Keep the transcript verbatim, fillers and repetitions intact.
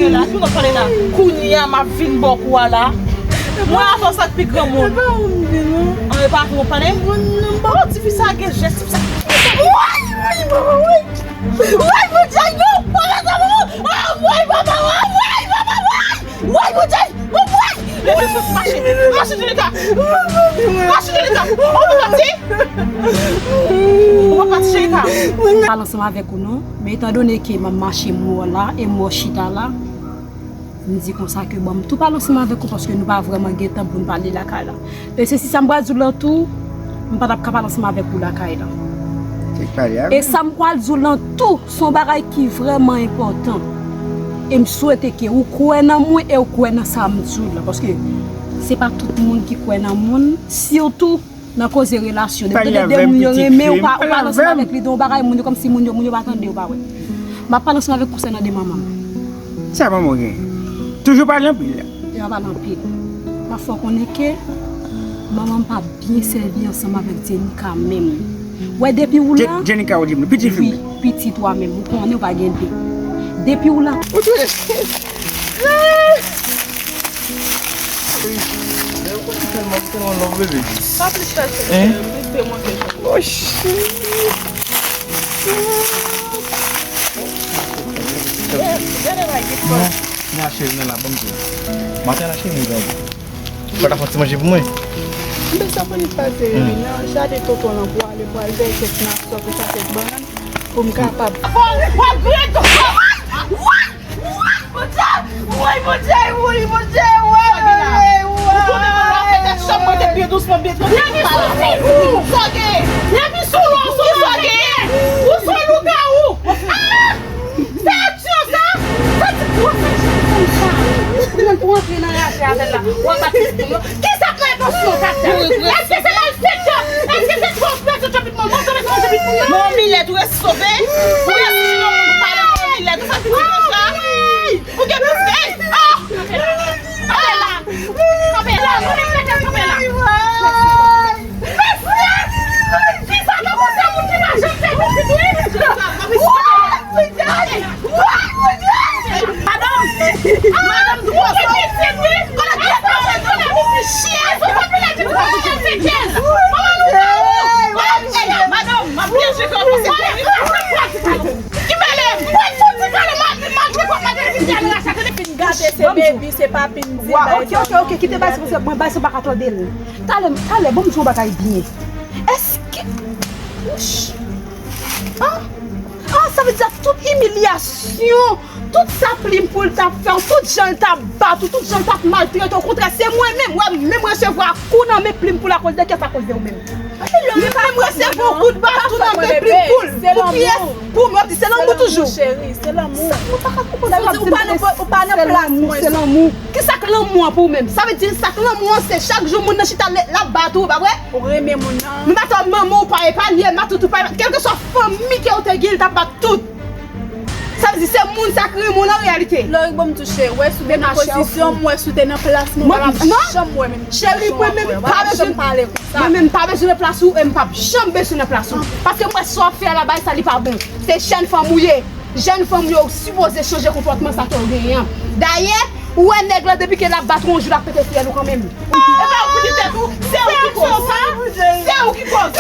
La, ki w ap pale la? Kounye a, m ap vin bò kou a la. Mwen avè w sa k pi granmoun. E pa ou m di non. An, e pa avè w pale? Bon, ti fi sa gen jès, ti fi sa. Woy, woy, mama, woy. Woy, Bondye, non, papa, sa, mama. Ah, woy, papa, woy, woy, papa, woy. Woy, Bondye, woy, woy. Leve sot, mache. Mache, Jenika. Mache, Jenika. Ou pa pati? Ou pa pati, Jenika? Pa ansanm avèk ou, non. Men etan done ke m ap mache, m wè w la, e m wè w chita la, m di konsa ke bon, m tou pale ansanm avèk ou paske nou pa vrèman gen tan pou n pale lakay la. E se si sa m pral di w lan tou, m pa t ap ka pale ansanm avèk ou lakay la. Fèk pale avè m. E sa m pral di w lan tou, se yon bagay ki vrèman enpòtan. E m swete ke ou kwè nan mwen e ou kwè nan sa m di w lan. Paske se pa tout moun ki kwè nan moun, sitou nan koze relasyon. Depi de moun yo renmen, ou pa, ou pa ansanm avèk li, de yon bagay, moun yo kòmsi moun yo, moun yo pa tande, ou pa wè. M ap pale ansanm avèk konsènan de manman m. Sa manman w gen? Toujou pale anpil. Yo pa pale anpil. M ap fè w konnen ke manman m pa byen sèvi ansanm avèk Jenika menm. Wè, depi ou la, Jenika ou di m, pitit fi m. Wi, pitit ou a menm. Ou konnen ou pa gen de. Depi ou la. Ou tou. Lè yo konn tèlman, tèlman love bebe. Pa plis pase. Hein? Plis de mwen ke jan. Oh shit. Gade la ki fò. Non, m achte nan la banm tou. Maten la cheri, mwen gade. Ou pa ka fè ti manje pou mwen? Mwen sa konn pase, hmm, nan jaden tonton lan pou ale, pou al veye kèk nasò, pou sa kèk bannann, pou m kapab. Woy, Bondye, woy, Bondye, woy, Bondye, woy, woy, woy. Ou konnen mwen la fè tèt chanm mwen te byen dousman, byen tranki. Nèg sou fi ou. Sa w gen? Nèg sou lò, sou sa w gen. Ou se lougawou. Ah! Sa aksyon sa? Sa ti gwo fè jan fanm sa? Ou konn pou antre nan raje avè l la. W ap bat ti moun yo. Kisa k nan entansyon w ta fè? Èske se malfektè? Èske se twò pèsonn chapit moun? Mwen se mwen se chapit moun yo. Mon Milèt, ou resi sove? Ou resi jwenn yon moun pou pale, Mon Milèt? Ou sa ki di deja? Ou gen plis de... Ah! Kanpe la! Kanpe la! Kanpe la! Kanpe la! Mesye! Fi sa tankou se moun ki pa janm fè pitit, wi! Madanm! Madanm, ou gen pitit, wi! Kote pitit, wi? Kote pitit, wi? Madanm, m ap byen jwe kò w konsa, wi. Ki mele m? Mwen fouti kale m ap, m ap dekwa maten vin kale rache tande. Fin gate se baby, se pa fin di. Wa, bay ok, ok, ok, kite bay se paske mwen bay se pa ka tande l. Talè, talè, bon, m di yon bagay byen. Èske, wouch. Ah, ah, sa vle di tout imilyasyon, tout sa plim pou l t ap fè w, tout jan l t ap bat ou, tout jan l t ap maltrete w, okontrè, se mwen menm, wè, m menm resevwa kou nan men plim pou l akoz de kiyès? Akoz de ou menm. Li menm resevwa yon kout baton nan men plim pou l. Pou kiyès? Pou mwen, se lanmou toujou. Cheri, se lanmou. Sa, mwen pa ka konprann. Sa vle di ou pa nan, ou pa nan plas mwen. Se lanmou. Kisa k lanmou an pou ou menm? Sa vle di sa k lanmou an se chak jou moun nan chita l ap bat ou, pa vre? Ou renmen moun nan. Men pa sèl manman ou pa epanye, matant ou pa epanye, kèlkeswa fanmi ke ou te gen, li t ap bat tout. Sa vle di se moun sa k renmen w nan reyalite. Lorik, bon, m touche. Wè si w te nan pozisyon m, wè si w te nan plas mwen, w pa t ap janm wè menm. Cheri, mwen menm pa bezwen pale konsa. Mwen menm pa bezwen nan plas ou e m p ap janm bezwen nan plas ou. Paske m wè sa w ap fè a la, bagay sa li pa bon. Se jèn fanm ou ye. Jèn fanm yo sipoze chanje konpòtman sa ke w genyen an. Dayè, ou wè nèg la depi ke l ap bat ou yon jou l ap pete fyèl ou kanmenm. E pa ou ki di tèt ou, se ou ki koz. Se ou ki koz.